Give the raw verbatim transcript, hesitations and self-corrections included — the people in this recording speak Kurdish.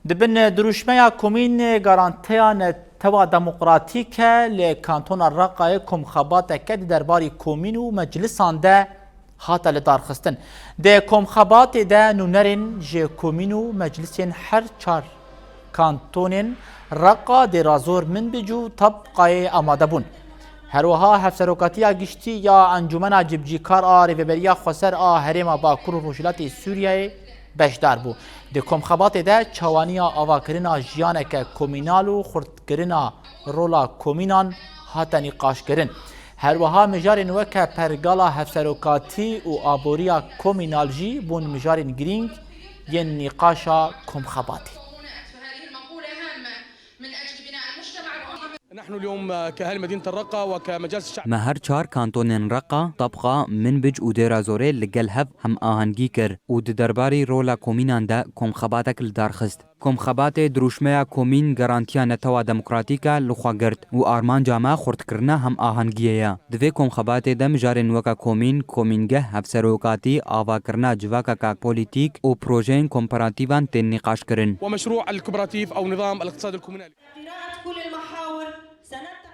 Di bin dirûşmeya komîn garantiya netewa demokratîk e li kantona Reqayê komxebateke di derbarî komîn û meclisan de hate lidarxistin. Di komxebatê de nûnerên ji komîn û meclisên her çar kantonên Reqa, Dêrazor, Minbic û Tabqayê amade bûn. Her wiha Hevserokatiya Giştî ya Encûmena Cibcîkar a Rêveberiya Xweser a Herêma Bakur û Rojhilatê Sûriyeyê beşdar bû. Di komxebatê de çawaniya avakirina jiyaneke komînal û xurtkirina rola komînan hate nîqaşkirin. Her wiha mijarên weke pergala hevserokatî û aboriya komînal jî bûn mijarên girîng yên nîqaşa komxebatê. نحن اليوم كأهل مدينة الرقة وكمجالس الشعب. Me her çar kantonên Reqa, Tabqa, Minbic û Dêra Zorê li gel hev hemahengî kir û di derbarî rola komînan de komxebatek li dar xist. Komxebatê dirûşmeya komîn garantiya netewa demokratîk e li xwe girt û armanca me xurtkirina hemahengiyê ye. Di vê komxebatê de mijarên weke komîn, komîngeh, hevserokatî, avakirina civakeke polîtîk û projeyên kooperatîvan tên nîqaşkirin. ومشروع الكوبراتيف أو نظام الاقتصاد الكومونالي. قراءة كل المحاور سنتقي